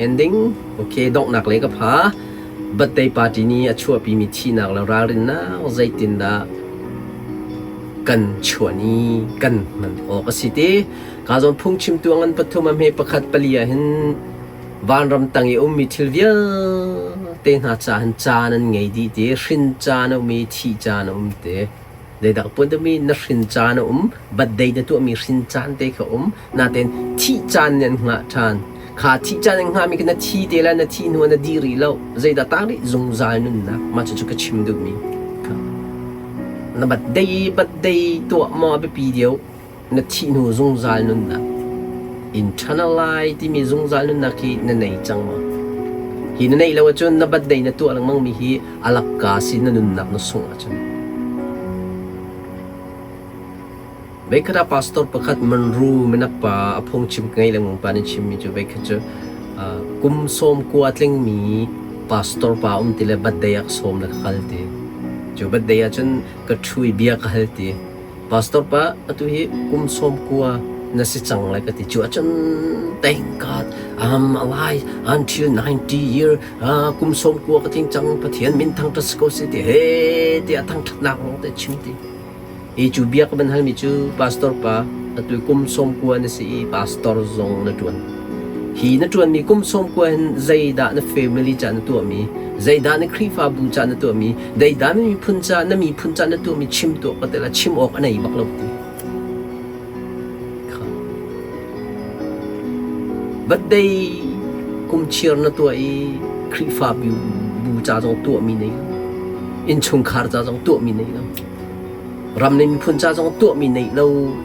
Ending, Okay, donghnak lei ka pha. Birthday party nih a chuahpimi thihnak le ralrinnak zeitindah kan chuan i kan hman awk a si ti. Ka zawn phungchimtu a ngan pathum a hme pakhat pali ah hin vanram tang i ummi thil vialte hna ca hin caan an ngei dih ti, hrin caan a um i thih caan a um ti. Zeidah ka puan deuhmi na hrin caan a um, birthday na tuahmi hrin caan te kha um, natein thih caan nih an hngah ṭhan. Kha thih caan an hngahmi kha na thi te lai, na thih hnu ah na dih rih lo. Zeidah tang rih? Zungzal nunnak. Mah cucu ka chim duhmi. Kha. Na birthday birthday tuah maw a biapi deuh? Na thih hnu zungzal nunnak. Internal life timi zungzal nunnak hi na nei cang maw? Hi na neih lo ahcun na birthday na tuah lengmang mi hi a lakka si na nunnak na sungh ahcun. Veikhat ah pastor pakhat Monroe minak pa a phungchim ka ngei lengmang pa nih chimmi cu veikhat cu kum sawm kua tlingmi pastor pa um ti le birthday ah ka sawm le ka kal ti. Cu birthday ahcun ka ṭhu i bia ka hal ti. Pastor pa, atu hi kum sawm kua na si cang lai ka ti. Cu ahcun thank God I'm alive until 90 year uh, kum sawm kua ka tling cang Pathian min thangṭhat si ko seh ti he tiah thangṭhatnak lawng te chim ti. Hi cu bia ka van halmi cu pastor pa atu kum sawm kua na si i pastor zong na ṭuan. Hi na ṭuanmi kum sawm kua hin zeidah na family ca na tuahmi, zeidah na Khrihfabu ca na tuahmi, zeidah na miphun ca na miphun ca na tuahmi chim tuah ka tel ah chim awk a nei bak lo ti. Kha. Birthday kum chiar na tuah i Khrihfabu bu ca zong tuahmi nei lo. Innchungkhar ca zong tuahmi nei lo. Ram le miphun ca zong tuahmi neih lo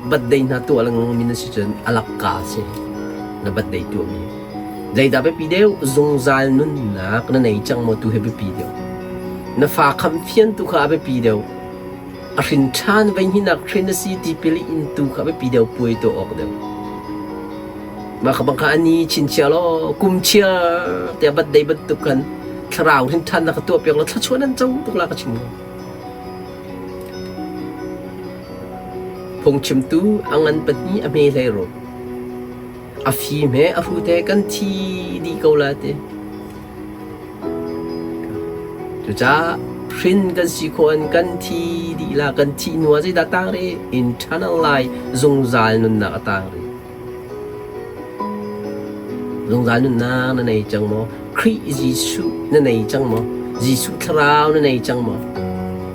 birthday hna tuah lengmang mi na si cun a lakka si na birthday tuahmi. Zeidah biapi deuh zungzal nunnak na nei cang maw tu hi biapi deuh. Na fa kham fian tu kha a biapi deuh. A hrin ṭhan vei hninak hrin a si tipil in tu kha a biapi deuh puai tuah awk deuh. Mah kha bang kha ani chinchia law kum chia tiah birthday bantuk khan thlarau hrin ṭhan na ka tuah piak law thluachuah nan co tuk la ka chim ko. Phungchimtu a ngan pahnih a hme hlei rua. A fim he a hrut he kan thi dih ko lai ti. Cucaah hrin kan si khawh in kan thi dih la kan thih hnu ah zeidah tang rih? Internal life zungzal nunnak a tang rih. Zungzal nunnak na nei cang maw? Khrih Jesuh na nei cang maw? Jesuh thlarau na nei cang maw?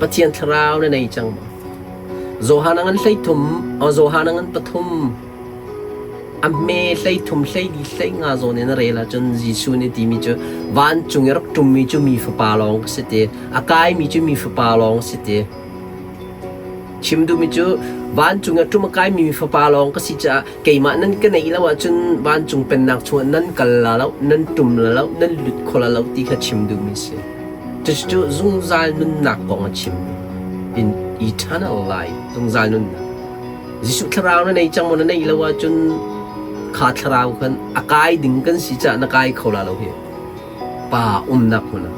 Pathian thlarau na nei cang maw? Johan a ngan hleithum, Johan a ngan pathum, a hme hleithum hleili hleinga zawn in a rel ahcun Jesuh nih timi cu vancung i rak ṭummi cu mi fapa lawng ka si ti, a kaimi cu mi fapa lawng si ti. Chim duhmi cu vancung ah ṭum a kaimi mi fapa lawng ka si caah keimah nan ka neih lo ahcun vancung pennak chungah nan kal la lo, nan ṭum la lo, nan lut kho la lo ti kha chim duhmi a si. Cucu zungzal nunnak kong a chim. In eternal life, zungzal nunnak. Jesuh thlarau na nei cang maw na neih lo ahcun kha thlarau khan a kai ding kan si caah na kai kho la lo hi. Pa umnak hmun ah.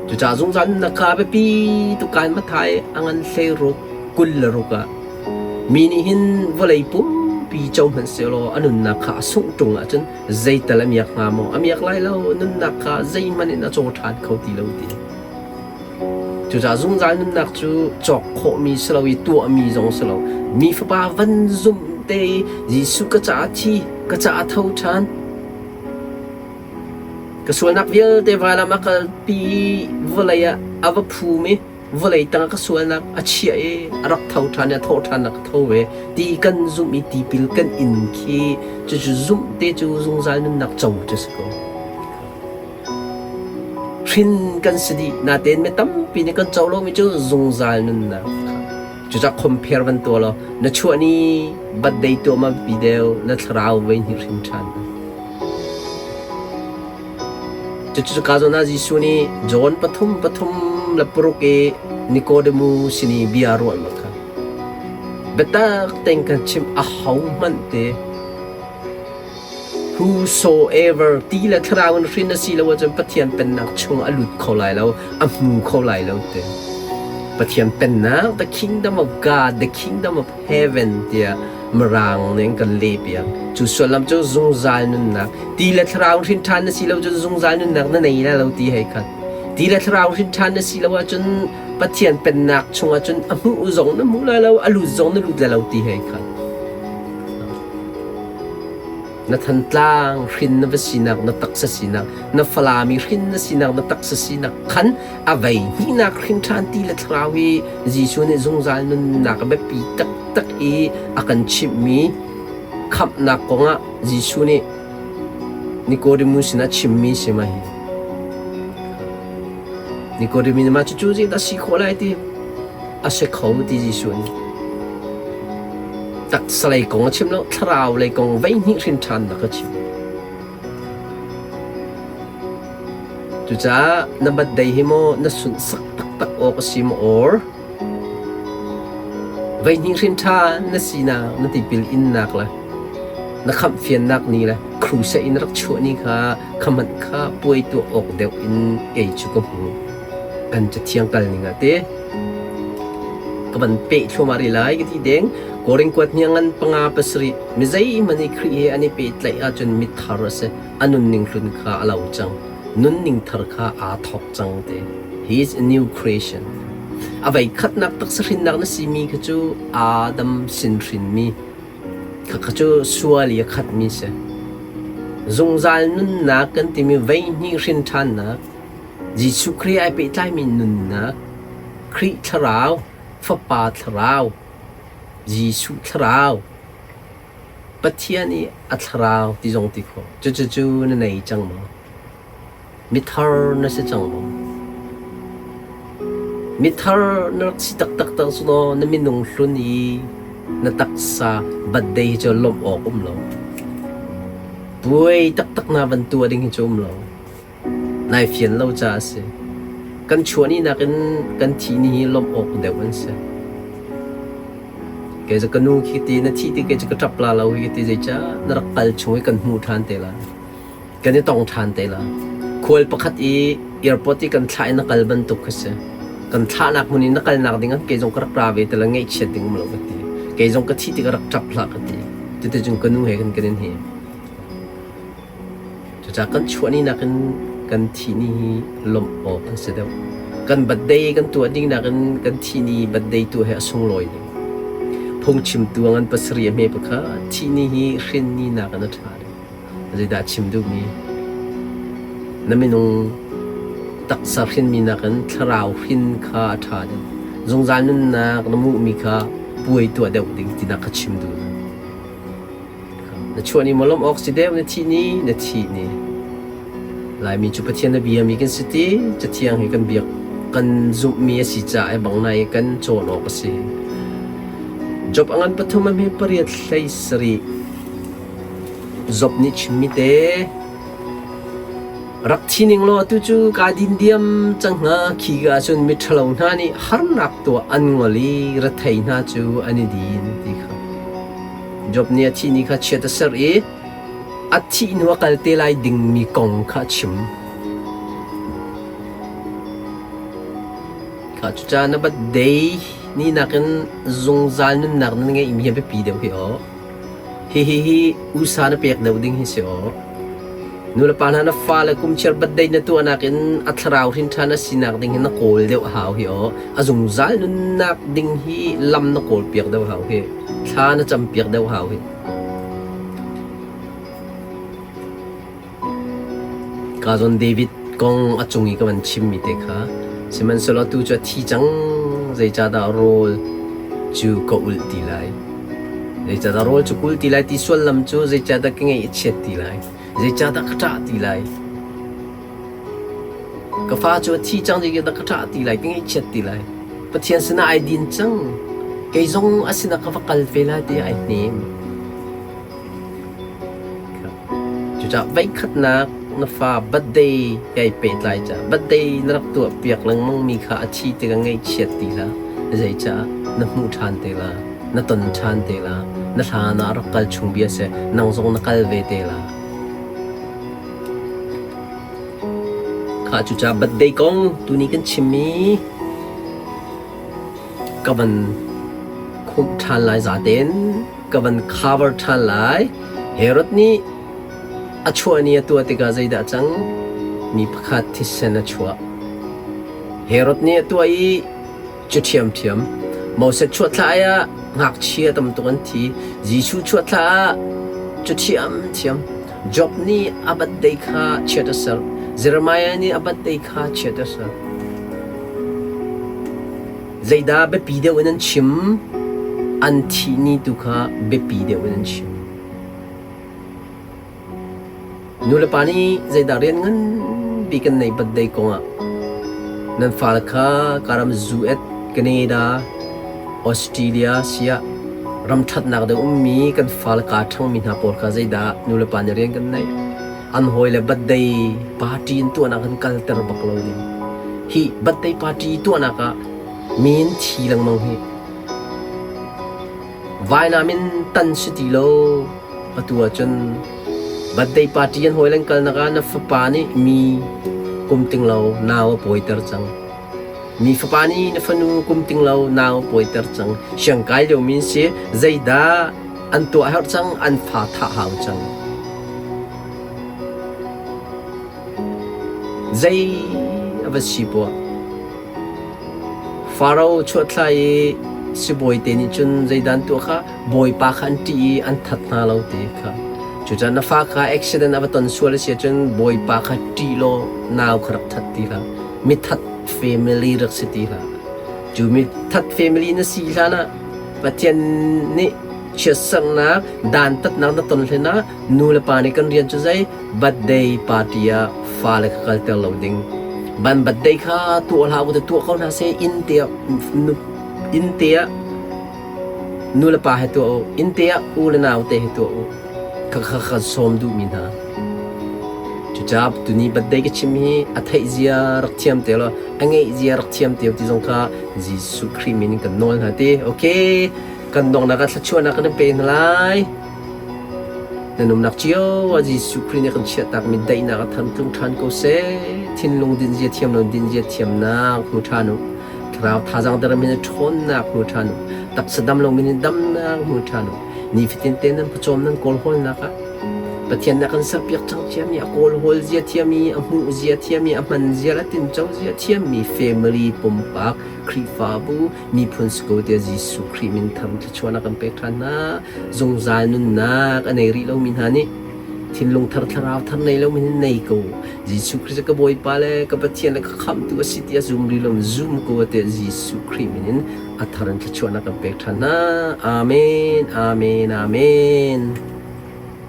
Cucaah zungzal nunnak kha a biapi tuk kaan Matthai a ngan hleiruk 26 ah mi nih hin vawlei pumpi co hmanh sehlaw a nunnak kha a sungh ṭung ahcun zeital a miak hnga maw? A miak lai lo, nunnak kha zeihmanh in a caw ṭhan kho ti lo ti. Cucaah zungzal nunnak cu cawk khawhmi si lo i tuahmi zong si lo. Mi Fapa van zumh te i Jesuh ka caah thi, ka caah tho ṭhan, Ka sualnak vialte vailam a kalpi i vawlei ah a va phum i vawlei tangah ka sualnak a chiah i a rak tho ṭhan i a thawh ṭhannak ka tho ve ti kan zumh i tipil kan in khi cucu zumh te cu zungzal nunnak co cu si ko. Hrin kan si dih natein mi tampi nih kan co lomi cu zungzal nunnak kha. Cucaah compare van tuah law na chuah ni birthday tuah ma biapi deuh na thlarau voi hnih hrin ṭhan. Cucu ka zawn ah Jesuh nih John pathum pathum le paruk i Nikodemu sin i bia ruahnak kha biatak tein kan chimh ahohmanh te whosoever ti le thlarau in hrin a si lo ahcun Pathian pennak chung a lut kho lai lo, a hmu kho lai lo ti. Pathian pennak, the kingdom of God, the kingdom of heaven tiah Mirang nih an kan lehpiak. Cu sullam cu zungzal nunnak. Ti le thlarau hrin ṭhan na si lo cun zungzal nunnak na nei lai lo ti hei khat. Ti le thlarau hrin ṭhan na si lo ahcun Pathian pennak chungah cun a hmuh zong na hmu lai lo, a lut zong na lut lai lo ti hei khat. Na Thantlang hrin na va sinak, na taksa sinak, na Falami hrin na sinak, na taksa sinak khan a vei hnihnak hrin ṭhan ti le thlarau hi Jesuh nih zungzal nunnak a biapi taktak i a kan chimhmi khamhnak kongah Jesuh nih Nicodemus sinah chimmi si ma hi. Nicodemus nih mah cucu zeidah si khawh lai ti a si kho ti Jesuh nih. Taksa lei kong a chim lo, thlarau lei kong vei hnih hrin ṭhannak a chim. Cucaah na birthday hi maw na sunhsak taktak awk a si maw or vei hnih hrin ṭhan na sinak, na tipil innak le na khamhfiannak ni le crusade in rak chuah ni kha kha hmanh kha puai tuah awk deuh in kei cu ka hmu. Kan cathiang kal ning ah te ka van peh thluahmah rih lai ka ti deng. Korin kuat hniang ngan panga pasarih mi zeihmanh i Khrih he an i pehtlaih ahcun mithar a si. A nunning hlun kha a lo cang. Nunning thar kha aa thawk cang te. He is a new creation. A vei khatnak taksa hrinnak na simi kha cu Adam sin hrinmi Khakha cu sual i a khatmi si. Zungzal nunnak kan timi veihnih hrin ṭhannak, Jesuh Khrih ai pehtlaimi nunnak, Khrih thlarau, Fapa thlarau, Jesuh thlarau, Pathian i a thlarau ti zong ti khawh. Cucu na nei cang maw? Mithar na si cang maw? Mithar na rak si taktak cang cu law na minung hlun i na taksa birthday hi cu lawmh awk um lo. Puai taktak na van tuah ding hi cu um lo. Nai fian lo caah a si. Kan chuah ni nakin kan thih ni hi lawmh awk deuh an si. Kei cu ka nu khi ti na thih ti kei cu ka ṭap la lo hi ti zeicah na rak kal chung i kan hmuh ṭhan te lai. Kan i tong ṭhan te la. Khual pakhat i airport i kan thlah i na kal bantuk khi si. Kan thlahnak hmun i na kalnak ding ah kei zong ka rak ra ve te la ngaihchiat ding um lo ka ti. Kei zong ka thih tik ah rak ṭap hlah ka ti. Cuticun ka nu he kan kan in hi. Cucaah kan chuah ni nakin kan thih ni hi lawmh awk an si deuh. Kan birthday kan tuah ding nakin kan thih ni birthday tuah hi a sunglawi deuh. Phungchimtu a ngan pasarih a hme pakhat thih ni hi hrin ni nakin a ṭha deuh. Zeidah chim duhmi? Na minung taksa hrinmi nakin thlarau hrin kha a ṭha deuh. Zungzal nunnak na hmuhmi kha puai tuah deuh ding tinak kha chim duh. Na chuah ni maw lawmh awk si deuh na thih ni na thih ni. Laimi cu Pathian na biami kan si ti Cathiang hi kan biak kan zumhmi a si caah bang nai kan cawn awk a si. Job a ngan pathum a hme pariat hlei sarih. Job nih chimmi te rak thi ning law atu cu kaa din diam cang hnga khi ka ahcun miṭhalo hna nih harnak tuah an ngol i rethei hna cu an i din ti kha. Job nih a thih ni kha chiat a serh i a thih hnu a kal te lai dingmi kong kha a chim. Kha cucaah na birthday ni nakin zungzal nunnak na ngeihmi hi a biapi deuh hi aw. Hihi hi usa na pek deuh ding hi si aw. Nulepa hna na fale kumchiar birthday na tuahnak in a thlarau hrin ṭhan a sinak ding hi na kawl deuh a hau hi aw. A zungzal nunnak ding hi lam na kawl piak deuh hau hi. Thla na cam piak deuh hau hi. Ka zawn David kong a cung i ka van chimmi te kha sihmanhsehlaw atu cu a thi cang zeicahdah rawl cu ka ulh ti lai zeicahdah rawl cu ka ulh ti lai ti sullam cu zeicahdah ka ngaih a chiat ti lai zeicahdah ka ṭah ti lai ka fa cu a thi cang zeicahdah ka ṭah ti lai ka ngaihchiat ti lai Pathian sinah ai din cang kei zong a sinah ka va kal ve lai tiah ai hnem Cucaah voikhatnak na fa birthday kai pehtlai caah birthday na rak tuahpiak lengmangmi kha a thi tikah ngaihchiat ti hlah. Zeicah na hmuh ṭhan te la, na ton ṭhan te la, na hlan ah a rak kal chung bia seh, nang zong na kal ve te la. Kha cucaah birthday kong tuni kan chimmi. ka van khumh ṭhan lai zaten ka van cover ṭhan lai. Herod nih a chuah ni a tuah tikah zeidah a cang? Mi pakhat thisen a chuah. Herod nih a tuah i cu ṭhiamṭhiam. Moses chuahthla ah ngakchia tam tuk an thi. Jesuh chuahthla ah cu ṭhiamṭhiam. Job nih a birthday kha chiat a ser. Jeremiah nih a birthday kha chiat a ser. Zeidah biapi deuh in an chim? An thih ni tu kha biapi deuh in an chim. Nulepa nih zeidah rian nganpi kan neih birthday kongah nan fale kha karam US, Canada, Australia siah ram ṭhatnak deuh ummi kan fale kaa ṭhangmi hna pawl kha zeidah nulepa nih rian kan neih? An hawile birthday party in tuahnak kan kalter bak lo ding. Hi birthday party tuahnak ah mi in thi lengmang hi Vainam in tan si ti lo. Atu ahcun birthday party an hawi kalnak ah na fapa nih mi kum ting lo nau a pawiter cang. Mi fapa nih na fanu kum ting lo nau a pawiter cang. Siangkai liomi an si. Zeidah an tuah herh cang, an fa thah hau cang. Zei a va si poah. Faro chuahthla i sibawi te nih cun zeidah an tuah kha bawipa kha an ṭih i an that hna lo ti kha. Cucaah na fa kha accident a va ton sual a si ahcun bawipa kha ṭih law nau kha rak that ti hlah. Mithat family rak si ti hlah. Cu mithat family na si hlan ah Pathian nih chiatserhnak, dantatnak na ton hlen ah nu le pa nih kan rian cu zei birthday party ah fale kha kalter lo ding. Ban birthday kha tuah hlah u tuah ko hna seh inn te ah inn te ah nu le pa he tuah u inn te ah u le nau te he tuah u kha kha kha sawm duh mi hna. Cucaah tuni birthday ka chim hi a theih zia rak thiam te law a ngeih zia rak thiam te ti zong kha Jesuh Khrih min in kan nawl hna ti. Okay, kan donghnak ah thluachuahnak kan in pe hna lai. Nan umnak cio ah Jesuh Khrih nih kan chiahtakmi daihnak a tham tlung ṭhan ko seh. Thinlung dinzia thiam lo dinzia thiamnak hmu ṭhan u. Thlarau thazaang der min in ṭhawnnak hmu ṭhan u. Taksa dam lo min in damnak hmu ṭhan u. Nifatin te nan pawcawm nan kawlhawlnak ah Pathian nih a kan serpiak cang ciami, a kawlhawl zia thiami, a hmuh zia thiami, a hman zia le tinco zia thiammi family pumpak Khrihfabu miphun si ko tiah Jesuh Khrih min tham thluachuahnak kan pek ṭhan hna. Zungzal nunnak a nei rih lomi hna nih thinlung thar thlarau thar nei lomi hin nei ko. Jesuh Khrih cu ka Bawipa le ka Pathian le ka Khamhtu a si tiah zum rih lomi zum ko tiah Jesuh Khrih min in a thar in thluachuahnak kan pek ṭhan hna. Amen. Amen. Amen.